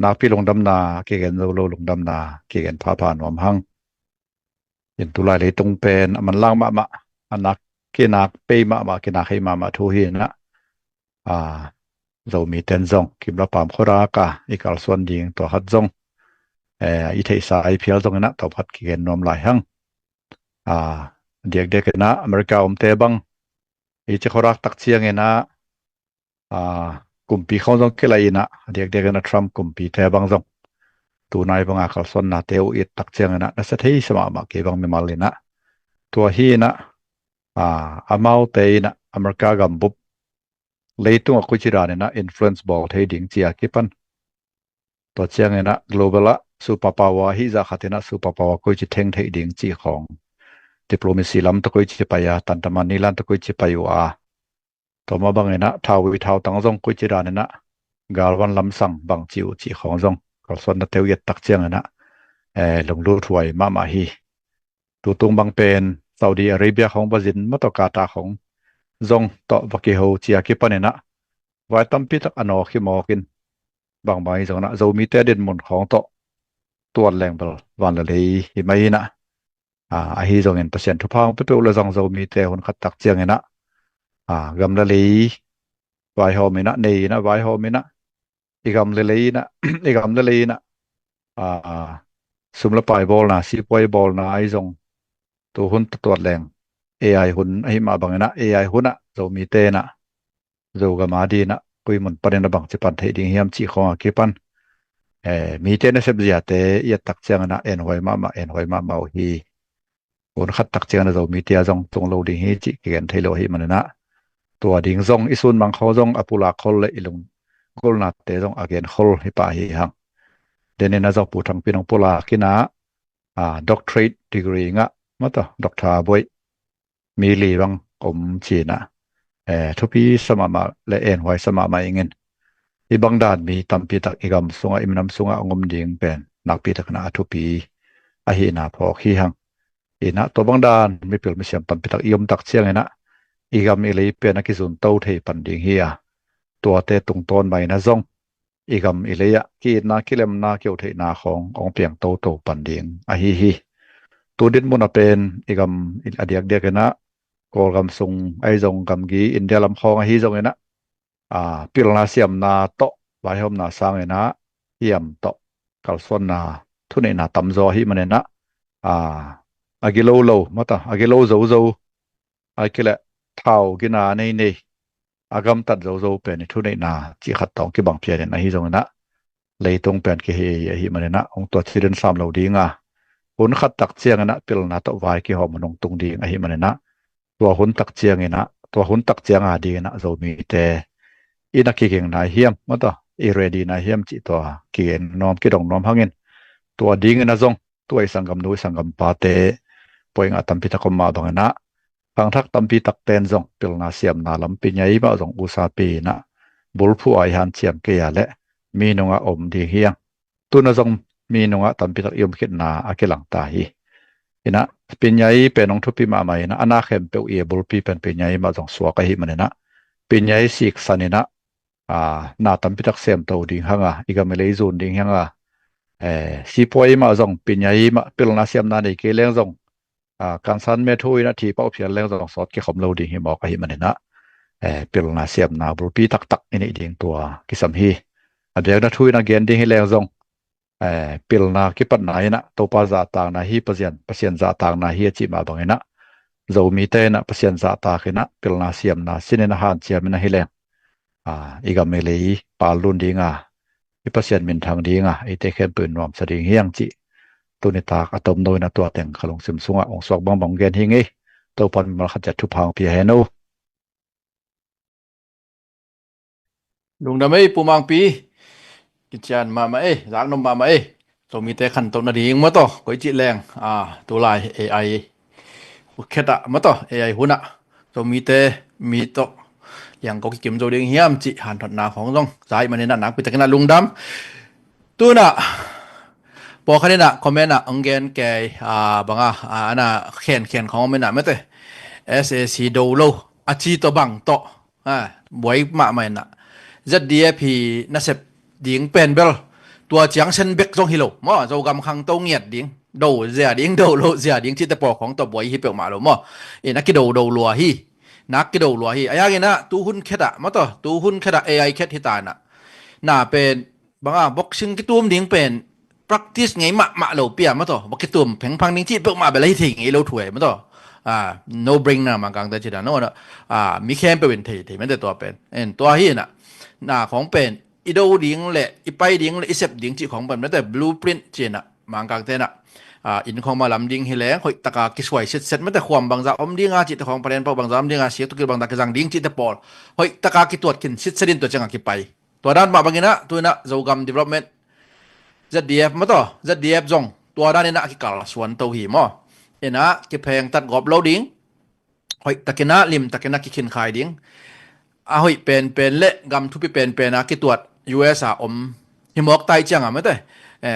nakpi lungdamna kigen zo lo, lungdamna kigen phapha nuam hang. In tulai leitung pen a manlang mahmah, a nak kinak pei mahmah, kinak hei mahmah thu hi ina, a, Zomi ten zong kimla pam khuaraka i kalsuan ding tua khat zong, eh, i theihsa i phial zong ina tua khat kigen nuam lai hang. A, diakdiak ina America omte bang i ci khuarak tak ciang ina, a, kumpi khong zong kilai ina, a diakdiak ina Trump kumpite bang zong tunai banga kalsuannate uh it tak ciang ina nasa thei sa mahmah kei bang mimal ina. Tua hi ina, a, amaute ina America gambup leitungah koici daninah influence bawl thei ding ci a kipan, tua cianginah global ah superpower ahi zah khatinah superpower koici theng thei ding ci khawng, diplomacy lam tawh koici pai a, tantaman nilan tawh koici pai uh a, tua mah banginah thau ui thau tang zong koici daninah galvan lamsang bang ci uh ci khawng zong kalsuan na teu iat tak cianginah eh, lunglut huai mahmah hi. Tutung bang pen Saudi Arabia khawng bazin mah tawh Qatar khawng zong tawh va kiho ci a kipaninah vai tampi tak a nawk hi mawkin, bangbang hi zonginah Zomite dinmun khawng tawh tuat leng bel van le lei hi mai inah, ah, ahi zongin Pasian thupha hong pia peuh le zong Zomite hun khat tak cianginah, ah, gam le lei vaihawm inah, nei inah vaihawm inah, i gam le lei inah, i gam le lei inah, ah, sum le pai bawlna, sipuai bawlna ahi zong tu hun tawh tuat leng A I hun ahi mah banginah A I hunah Zomite inah Zogam a dinah koi mun paninah bangci pan theih ding hiam cih khawng a kipan eh, mite nasep ziate iat tak cianginah enhuai mahmah, enhuai mahmah uh hi. Hun khat tak cianginah Zomite a zong tung lo ding hi cih kigen thei lo ahi maninah, tua ding zong i sunmang khol zong a pulak khol le i lunggulhnate zong a gen khol hi pah hi hang. Deninah zong Pu Thangpi nong pulak inah, ah, doctorate degree ngah mah tawh doctor buaih mi li bang om cinah eh, thupi sa mahmah le enhuai sa mahmah ingin, i bang dan mi tampi tak i gam sungah, i minam sungah a ngom ding pen nakpi takinah a thupi ahihna phawk hi hang. Inah tua bang dan mipil misiam tampi tak i om tak cianginah i gam i lei pen a kizun to thei pan ding hi a, tuate tungtawn mah inah zong i gam i lei ah ki-itna, kilemna, keutheihna khawng hong piang toto pan ding ahi hi. Tu dinmun a pen i gam a diakdiak inah Kawlgam sung ahi zong gamgi India lam khawng ahi zonginah, ah, pilna siamna tawh vaihawmna sanginah hiam tawh kalsuanna thuneihna tamzaw ahi maninah, ah, a gilo lo mah tawh a gilo zozo, a kileh thau gina nei nei a gamtat zozo pen i thuneihna cih khat tawh kibang pianin ahi zonginah leitung pen kihei ahi maninah hong tua cidin sam lo dinga, hun khat tak cianginah pilna tawh vai kihawm hun hong tung ding ahi maninah, tua hun tak cianginah, tua hun tak cianga dinginah Zomite i na kiging nai hiam mah tawh i ready nai hiam cih tua kigen nuam, kidong nuam hangin, tua dinginah zong tua i sanggamnu, i sanggampate puai ngah tampi tak om mah banginah khangthak tampi takten zong pilna siamna lam pinyai mah zong usapi inah bulphuh a i hanciam kei a leh mi nungah om ding hi hang. Tunah zong mi nungah tampi tak i om khitna a kilangta hi. Inah pinyai pen hong thupi mahmah inah a na khempeuh i a bulpi pen pinyai mah zong suak ahi maninah pinyai siksan inah, ah, na tampi tak semto ding hanga, i gam i lei zun ding hanga, eh, sipuai mah zong pinyai mah pilna siamna nei kei leng zong, ah, kansan me thu inah thi pah phial leng zong sawt kikhom lo ding hi mawk ahi maninah, eh, pilna siamna bulpi taktak i neih ding tua kisam hi. A biakna thu inah gen ding hi leng zong, eh, pilna kipatna inah Topa zahtakna hi, Pasian, Pasian zahtakna hi a cih mah banginah Zomite inah Pasian zahtak inah pilna siamna sinin a hanciam inah hi leng, ah, i gam i lei pal lun dinga, i Pasian minthang dinga, eite khempeuh in nuamsa ding hi hang cih tunitak a tomno inah tua teng ka lungsim sungah hong suak bangbang gen hi ngei. Topan mimal khat ciat thupha hong pia hen o. Lungdam ei, Pu Mangpi. Kician mahmah ei, zaknop mahmah ei. Zomite khantoh nading mah tawh koici leng, ah, tulai A I khetah mah tawh A I hunah Zomite mi tawh liangko kikim zo ding hiam cih hanthotna khawng zong za ih maninah nakpi takinah lungdam. Tunah pawlkhat inah comment ah hong gen kei, ah, banga, ah, ana khenkhen khawng om inah mate, S A C do lo a ci tawh bang tawh, ah, buai mahmah inah Z D F hi nasep ding pen bel tua ciang sen bek zong hi lo maw, Zogam khangto ngiat ding, do zia ding, do lo zia ding cihte pawl khawng tawh buai hi peuhmah lo maw. Inah kido do lua hi. Nak kido lua hi. A yanginah tu hun khetah mah tawh, tu hun khetah A I khet hi ta inah na pen banga boxing kitum ding pen practice ngei mahmah lo pia mah tawh, va kitum phengphang ding cih peuhmah bel ahi thei ngei lo thu ei mah tawh. Ah, no brainer Mangkangte cih dan no, ah, mi khempeuh in thei thei mate tua pen. En tua hi inah na khawng pen i do ding le i pai ding le i sep ding cih khawng pen mate blueprint cih inah Mangkangte inah Inn khong mah lam ding hi leng hoih taka kisuai sitset mate, khuam bangzah om dinga cihte khong, palen pau bangzah om dinga, siak tukil bangzah kizang ding cihte pawl hoih taka kituat khin sitset in tua cianga kipai. Tua dan mah banginah tuinah Zogam Development, Z D F mataw, Z D F zong tua daninah a kikalsuan to hi maw. Inah kiphengtat gawp lo ding, hoih takinah lim takinah kikhinkhai ding. A hoih penpen le gam thupi penpena kituat U S a om hi mawk tai cianga mate,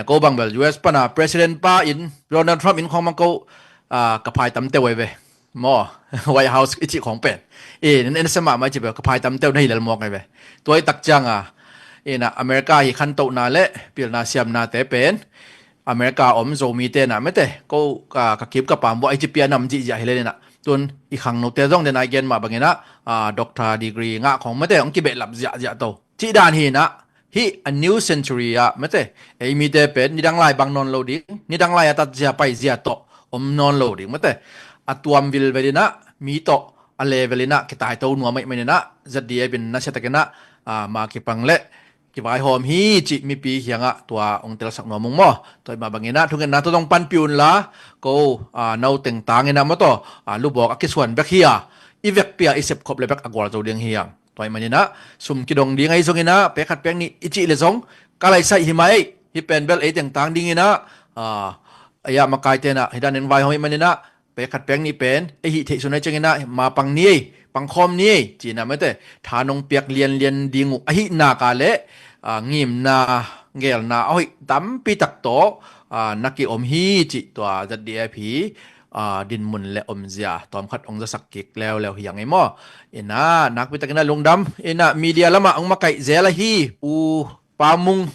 ko bang bel U S pana president pa in, Donald Trump in khong mang ko ka phai tamteu ai ve maw. White House i cih khong pen i nasa mahmah i cih bel ka phai tamteu na hi lel mawk ai ve. Tua i tak cianga inah America hi khantohna le pilna siamnate pen America om Zomite na mate, ko ka kip ka pam buah i ci pia nam zihziah hi leninah tun i khangnote zong dena i gen mah banginah doctor degree ngah khong mate hong kibehlap ziahziah to cih dan hinah, hih a new century ah mate ei mite pen nidang lai bang nawn lo ding, nidang lai a tatzia paizia tawh om nawn lo ding mate. A tuam vilvelinah mi tawh a levelinah kitaito nuam ahih maninah Z D F in nasiatakinah ma kipang le kivaihawm hi cih mipi hiangah tua hong telsak nuam ung maw. Tua hih mah banginah thungetna tawh dong panpih unla, ko no tengtanginah mataw lubawk a kisuan bek hi a, i vekpi a i sepkhop le bek a gualzo ding hiang. Tua hih maninah sum kidong ding ahi zonginah pek khat pek nih i cih le zong ka laisaih hi mah ei, hih pen bel ei tengtang dinginah ei ah makaitenah hih danin vaihawm hih maninah pek khat pek nih pen ei hih theih sun ahi cianginah ma pang ni ei, pangkhawm ni ei cinah mate tha nong piak lianlian ding uh ahih naka le ngimna gelna a hoih tampi tak tawh na kiom hi cih tua Z D F hi dinmun le omzia tawmkhat hong zasak kik leuleu hiang ei maw. Inah nakpi takinah lungdam. Inah media lamah hong makaih zel ahi U Pa Mung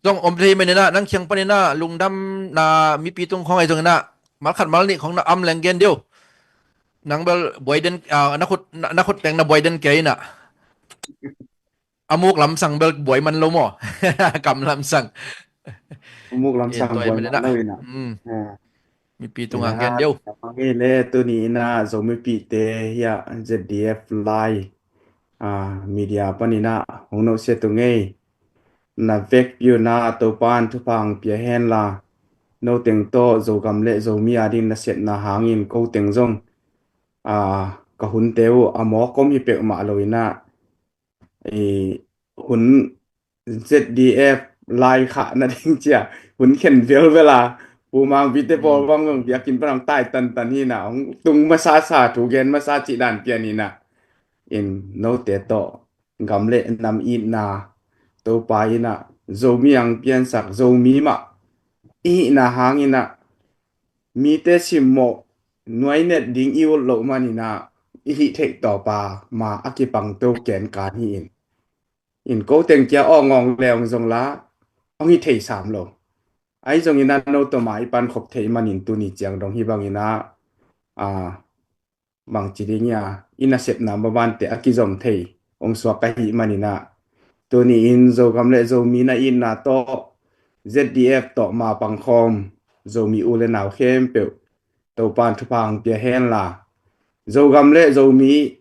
zong om thei maninah nang khiang paninah lungdamna mipi tung khong ahi zonginah malkhat malnih khong na am leng gen deuh. Nang bel buai den, na khut teng na buai den kei inah a muk lamsang bel buai man lo maw. Kam lamsang a muk lamsang buai man lo inah. Mipi tungah gen deuh. Amang ei le tuni inah Zo mipihte hiah Z D F lai media paninah hong nohsia tung ei. Na vekpi unah Topan thupha hong pia henla, no teng tawh Zogam le Zomi ading na sepna hangin ko teng zong ka hunte uh a mawk om hi peuhmah lo inah hun Z D F lai khah nading cia hun khen velvel a, Pu Mangpite pawl bang zong biakinn pan hong tai tantan hinah hong tung masasa, thu gen masa cih dan pian hinah in note tawh gam le nam itna Topa inah Zomi ang piansak Zomi mah i hihna hanginah mite simmawh nuainet ding i ut loh maninah i hih theih tawpa ma a kipangto kenkan hi in. In ko teng kia awngawng leong zongla hong hi thei sam lo. Ahi zonginah no tawma i pankhop theih manin tuni ciang dong hi banginah bangci ding ia i nasepna mabante a kizom thei hong suak ahih maninah tuni in Zogam le Zomi na itna tawh Z D F tawh ma pangkhawm Zomi u le nau khempeuh Topan thupha hong pia henla, Zogam le Zomi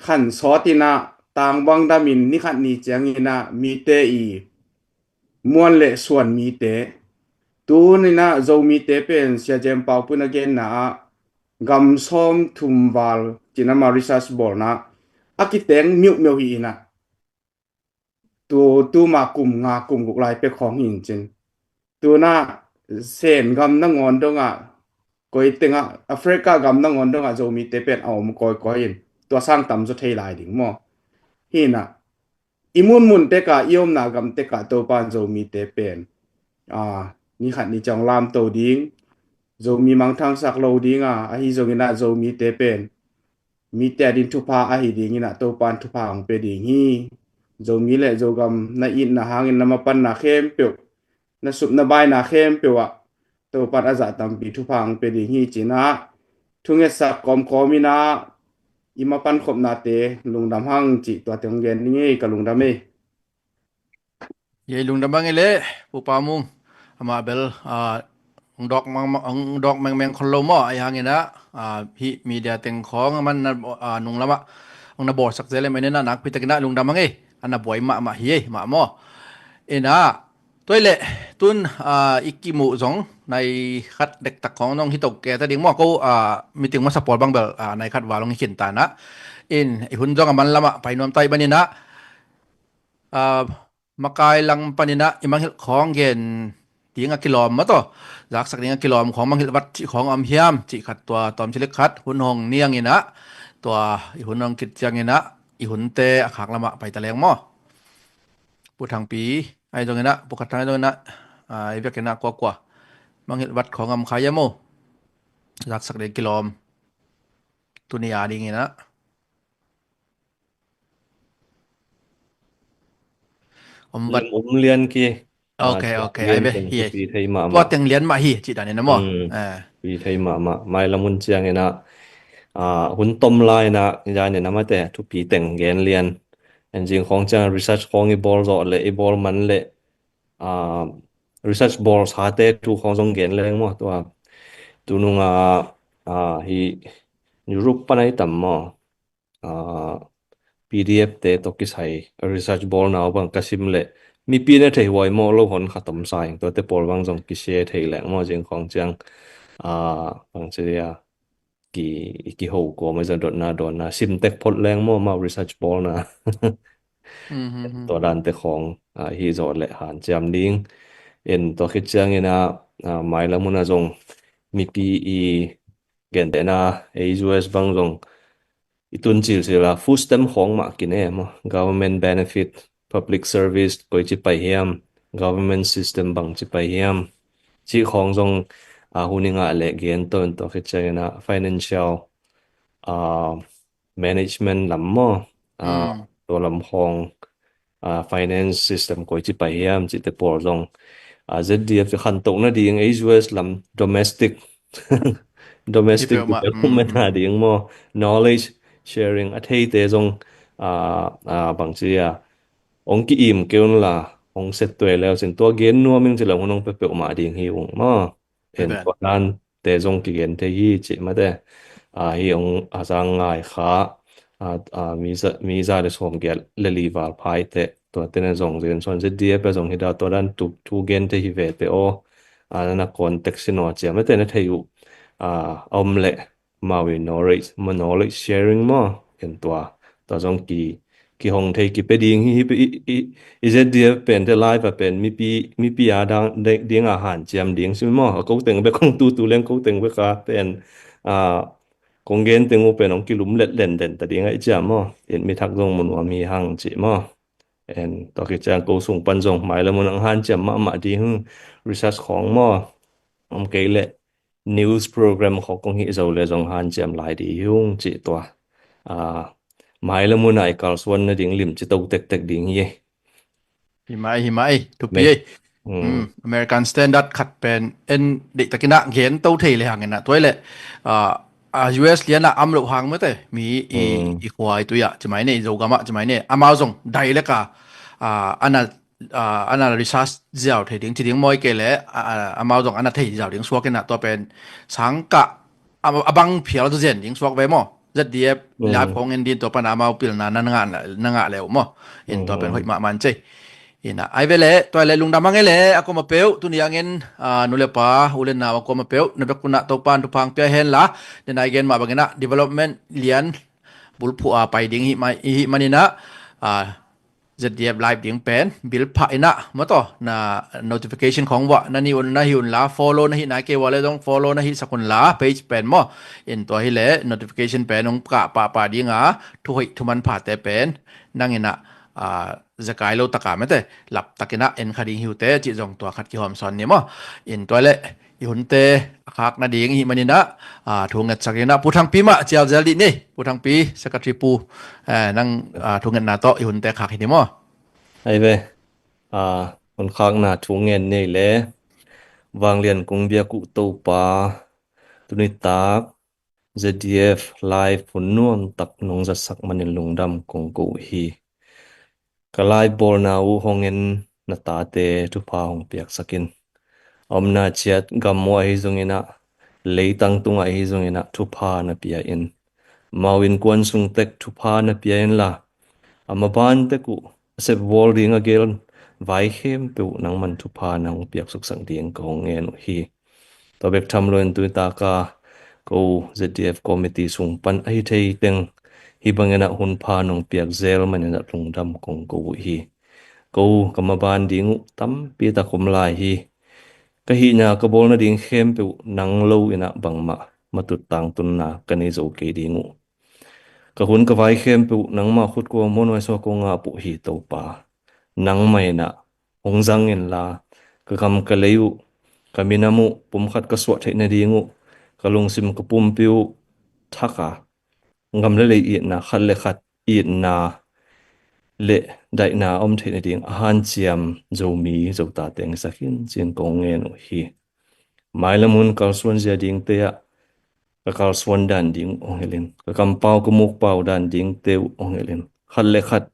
khan sawtinah tangbang damin nikhat ni cianginah mite i muan le suan mite tuninah Zomite pen Sia Jem Pau Pun a genna ah gam sawm thum val cinah ma research bawlna a kiteng miuhmiuh hi inah tu tuma kum nga kum guk lai pek khawng hi in cin. Tunah Sen gam nangawn dongah koi tengah Africa gam nangawn dongah Zomite pen a om kawikawi in tua sang tamzaw thei lai ding maw. Hinah i munmun tekah i omna gam tekah Topan Zomite pen nikhat ni ciang lamto ding, Zomi mangthangsak lo dinga ahi zonginah Zomite pen mite adin thupha ahi dinginah Topan thupha hong pia ding hi. Zomi le Zogam na itna hangin na mapanna khempeuh, na supna baina khempeuh ah Topan a zah tampi thupha hong pia ding hi cinah thungetsak kawmkawminah i mapankhopnate lungdam hang cih tua teng gen ding ei, ka lungdam ei. Yei lungdam bang i le Pu Pa Mung amah bel hong dawk mengmeng khol lo maw, ahi hanginah hih media teng khawng aman nunglamah hong na bawlsak zel em, eninah nakpi takinah lungdam bang ei, a na buai mahmah hi ei mah maw. Inah Tua hi leh tun, ah, i kimuh zong nai khat dektak khawng zong hi to kei ta ding maw. Ko, ah, meeting masa pawl bang bel, ah, nai khat val hong hi khin ta na. In i hun zong a man lamah pai nuam ta hi manin ah, ah, makai lang panin ah i mangngilh khawng gen ding a kilawm maw, tua zaksak ding a kilawm khawng, mangngilh vat cih khawng a om hiam cih khat, tua tawm cilik khat hun hong niang in ah, tua i hun hong kit ciangin ah i hunte a khak lamah pai ta leng maw. Pu Thangpi ahi zongin ah, Pu Khat Thang ahi zongin ah, ah, i vekin ah kuakua mangngilh vat khawng a om kha hiam maw? Zaksak ding kilawm tuni a dingin ah om vat. Lam om lian ki. Ah, ok, ok, lian ai ve teng hi. Thupi thei mahmah. Tua teng lian mah hi cih danin ah maw? Hmm. Eh. Thupi thei mahmah. Mailam hun ciangin ah, ah, hun tom lai-in ah, i danin ah mate thupi teng gen lian. En zing khawng ciang research khawng i bawl zawh leh i bawl man leh, ah, research bawl sate thu khawng zong gen leng maw. Tua tunung ah, ah, hi Europe pan ahi tam maw. Ah, P D F te tawh kisai research bawlna uh bang ka sim leh mipi na thei huai mawh lo hon khat om sa ing, tuate pawl bang zong kisia thei leng maw, zing khawng ciang, ah, bang ci dia, ki, i kiho kua mai zong dotna dawnna sim tek phot leng maw, amau research bawlna. Mhm. Tua dante khawng, ah, hi zawh leh hanciam ding. En tua khit ciangin ah, ah, mailam hun ah zong mipi i gentehna, ei U S bang zong i tun cilcil a food stamp khawng mah kine maw, government benefit, public service koi ci pai hiam, government system bang ci pai hiam, cih khawng zong, ah, hun i ngah leh gen to in, tua khit ciangin ah financial, ah, management lam maw, ah, tua lam khawng, ah, finance system koi ci pai hiam cihte pawl zong, ah, Z D F te khantoh nading, ei U S lam domestic, domestic development nading maw, knowledge sharing a theite zong, ah, ah, bang ci a, hong ki-im kei un la, hong set tuai leu sin tua gen nuam ing ci leng hun hong pia peuhmah ding hi ung maw. En tua dan te zong kigen thei hi cih mate. Ah, hi hong a zang ngai kha, ah, ah, mi za, mi za le sawm giat le li val phai te, tua tena zong zen suan Z D F a zong hi da, tua dan tu, tu gen thei hi ve te aw. Ah, na contact sin aw cia mate na thei uh, ah, a om leh amau i knowledge, ma knowledge sharing maw, en tua, tua zong ki, kihong thei kipia ding hi, hi, i, i, i Z D F pen te live a pen mipi, mipi a dang, ding, ding a hanciam ding si maw, a ko teng bek hong tu, tu leng ko teng bek a pen, ah, kong gen teng uh pen hong kilum let len den ta ding a i ciam maw, en mi thak zong mu nuam hi hang ci maw. En tua khit ciang ko sung pan zong mailam hun ah hanciam mahmah ding, research khawng maw, om kei leh news program khawng kong hih zo leh zong hanciam lai ding hi ung cih tua. Ah, mailam hun ah i kalsuan nading lim ci to tektek ding hi. Hi mah ei, hi mah ei, thupi ei. Hmm. Hmm, American standard khat pen en deihtakin ah gen to thei le hangin ah tua hi leh, ah, ah, U S lian ah om loh hang mate, mi i, i khua i tui ah ci mai ni, Zogam ah ci mai ni, amau zong dai lek a, ah, ana, ah, ana research ziau thei ding ci ding maw, ahih kei leh, ah, ah, amau zong ana thei ziau ding suak in ah tua pen sang kah a, a bang phial zaw zen ding suak ve maw. Z D F live khawng en din tua pan amau pilna na ngah, na ngah leu maw. In tua pen hoih mahmah in cei. In ah, ai ve leh, tua leh lungdam hang e leh, a kuama peuh, tuni hangin, ah, nu le pa, u le nau a kuama peuh, na bek un ah Topa'n thupha hong pia hen la, den a i gen mah bangin ah, development lian bulphuh a pai ding hi mai, i hih manin ah, ah, Z D F live ding pen, bil phah in ah, maw tua, na notification khawng vuah, na ni un, na hi un la, follow na hih nai kei ua leh zong follow na hih sak un la, page pen maw. In tua hi leh, notification pen hong kah pahpah ding a, thu hoih thu manphate pen, nang in ah, ah, zekai lo tak a mate, lap takin ah en kha ding hi uh teh, cih zong tua khat kihawm sawn ni maw. In tua leh, i hunte a khak nading i hih manin ah, ah, thu ngetsak in ah, Pu Thangpi mah cial zel dih ni. Pu Thangpi, Secretary Pu, eh, nang, ah, thu ngetna tawh i hunte khak hi ni maw. Ai ve, ah, hun khakna thu ngen ni leh, vanglian kong biak uh Topa, tuni tak Z D F live hun nuam tak nong zatsak manin lungdam kong ko uh hi. Ka live bawlna uh hong en na tate thupha hong piaksak in. A omna ciat gam uh ahi zongin ah, leitang tungah ahi zongin ah thupha na pia in. Amau innkuan sung tek thupha na pia in la, a maban tek uh a sepvual ding a gel vai khempeuh nangman thupha nang piaksuksak ding ka hong ngen uh hi. Tua bek tham loin tuni taka ko Z D F committee sung pan ahi thei teng hih bangin ah hun pha nong piak zel manin ah lungdam kong ko uh hi. Ko ka maban ding uh tampi tak om lai hi. Ka hihna ka bawlna ding khempeuh nang lo in ah bangmah matut tangtunna ka nei zo kei ding uh. Ka hun ka vai khempeuh nangmah khut kua muanhuai sua kong ngah uh hi Topa. Nangmah in ah hong zang inla, ka gam ka lei uh, ka minam uh pumkhat ka suah theih nading uh, ka lungsim ka pumpi uh thak a, gam le lei itna, khat le khat itna le daihna a om theih nading a hanciam Zomi Zota teng hi sak in ci-in kong ngen uh hi. Mailam hun kalsuan zia dingte ah ka kalsuan dan ding uh hong hilh in, ka kampau ka mukpau dan dingte uh hong hilh in, khat le khat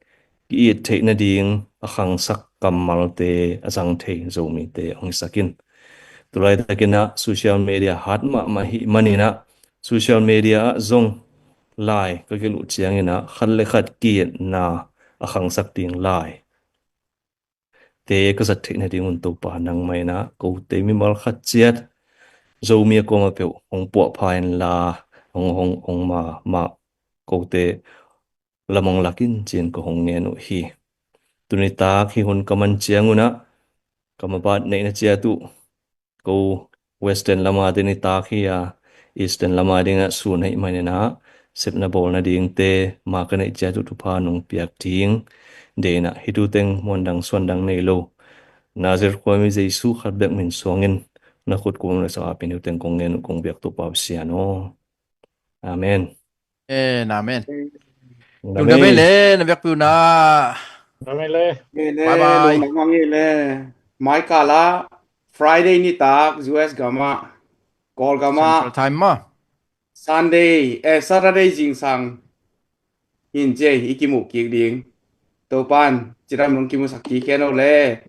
ki-it theih nading a khangsak kammalte a zang thei Zomite hong hisak in. Tulaitakin ah social media hat mahmah hi manin ah social media ah zong lai ka gelh uh ciangin ah khat le khat ki-itna a khangsak ding lai te ka zat theih nadingun Topa nangmah in ah kote mimal khat ciat Zomi a kuamah peuh hong puahpha inla, hong hong hong ma ma kote lam hong lak in ci-in ka hong ngen uh hi. Tuni tak hih hun ka man ciangun ah ka mabat neihna ciat uh ko Western lama ding i tak hi a, Eastern lama ding ah sun ahih manin ah sepna bawlna dingte ma ka neih ciat uh thupha nong piak ding. Deihna hih tu teng muandang suandang nei lo Nazareth khuami Jesu khat bek min suangin na khut kua muanhuai sua pen uh teng kong ngen uh kong biak Topa Pasian aw. Amen. Amen, amen. Lungdam ei le, na vekpi uh na. Lungdam ei le. Bye bye. Lungdam ei le. Mai kal ah Friday nitak U S gam ah, Kawlgam ah Central Time mah. Sunday, eh, Saturday zingsang hin ci ei i kimuh kik ding. Topan cidam nong kimuhsak kik hen o le.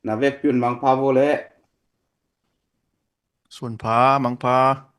Na vekpi un mangpha vo le. Sunpha, mangpha.